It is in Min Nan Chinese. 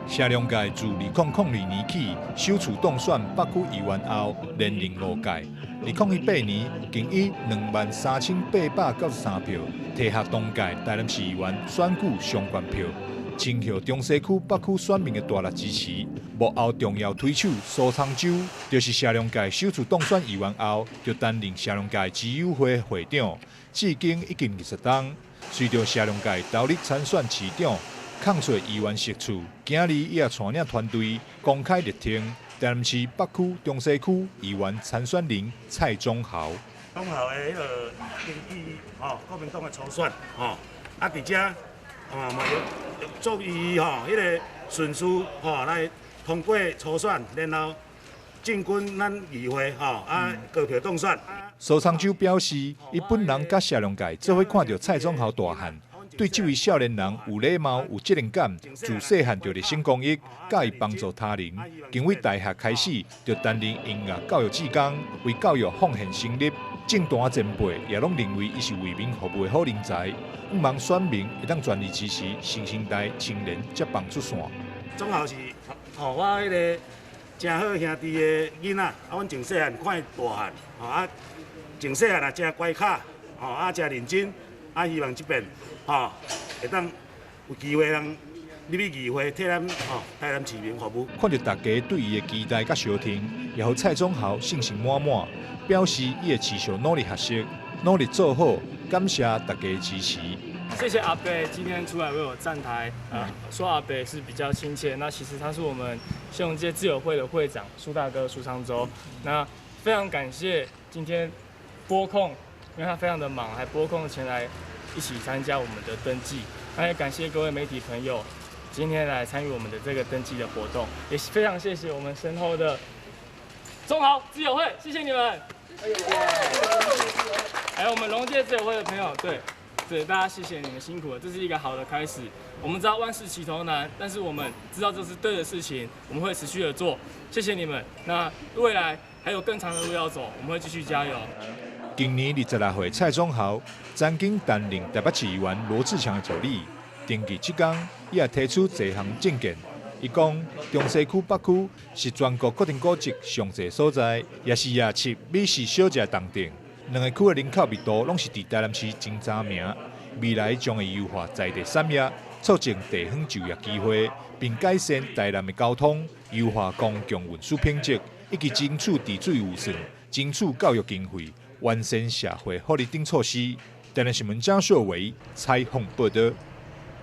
謝龍介自2002年起首次當選北區議員後，連任五屆。2018年，更以23,893票，提獲當屆台南市議員選舉上懸票，深獲中西區北區選民的大力支持。幕後重要推手蘇昌洲，就是謝龍介首次當選議員後，就擔任謝龍介之友會會長，至今已經20冬。隨著謝龍介投入參選市長，空出議員席次，今日伊也帶領團隊公開力挺台南市北區、中西區議員參選人蔡宗豪。宗豪的彼個登記吼，國民黨的初選吼，啊佇遮啊嘛有做伊吼，彼個順序吼來通過初選，然後進軍咱議會吼，啊高票當選。蘇昌洲表示，伊本人佮謝龍介做伙看著蔡宗豪大漢，對這位少年人有禮貌、有責任感，自細漢就熱心公益，佮意幫助他人。更對大學開始就擔任音樂教育志工，為教育奉獻心力。政壇前輩也攏認為伊是為民服務的好人才，向望選民會當全力支持新生代青年接棒出線。宗豪是予我彼個誠好兄弟的囡仔，啊，阮從細漢看伊大漢，吼啊，從細漢也誠乖巧，吼啊，誠認真，啊，希望這遍吼會當有機會通入去議會，替咱吼台南市民服務。看著大家對伊的期待佮相挺，也予蔡宗豪信心滿滿，表示伊會持續努力學習，努力做好，感謝大家的支持。謝謝阿伯今天出來為我站台，說阿伯是比較親切，那其實他是我們謝龍介之友會的會長蘇大哥蘇昌洲。那非常感謝今天撥空，因為他非常的忙，還撥空前來一起參加我們的登記。那也感謝各位媒體朋友今天來參與我們的這個登記的活動，也非常謝謝我們身後的宗豪之友會，謝謝你們。還有我們龍介之友會的朋友，對。對，大家謝謝你們辛苦了，這是一個好的開始。我們知道萬事起頭難，但是我們知道這是對的事情，我們會持續的做。謝謝你們。那未來還有更長的路要走，我們會繼續加油。今年26歲，蔡宗豪曾經擔任台北市議員羅智強的助理。登記這工，伊也提出濟項政見。伊講，中西區北區是全國國定古蹟上濟所在，也是夜市美食小食重鎮。兩個區的人口密度攏是佇台南市前三名，未來將會優化在地產業，促進地方就業機會，並改善台南的交通，優化公共運輸品質，以及爭取治水預算、爭取教育經費、完善社會福利等措施。台南新聞張秀維採訪報導。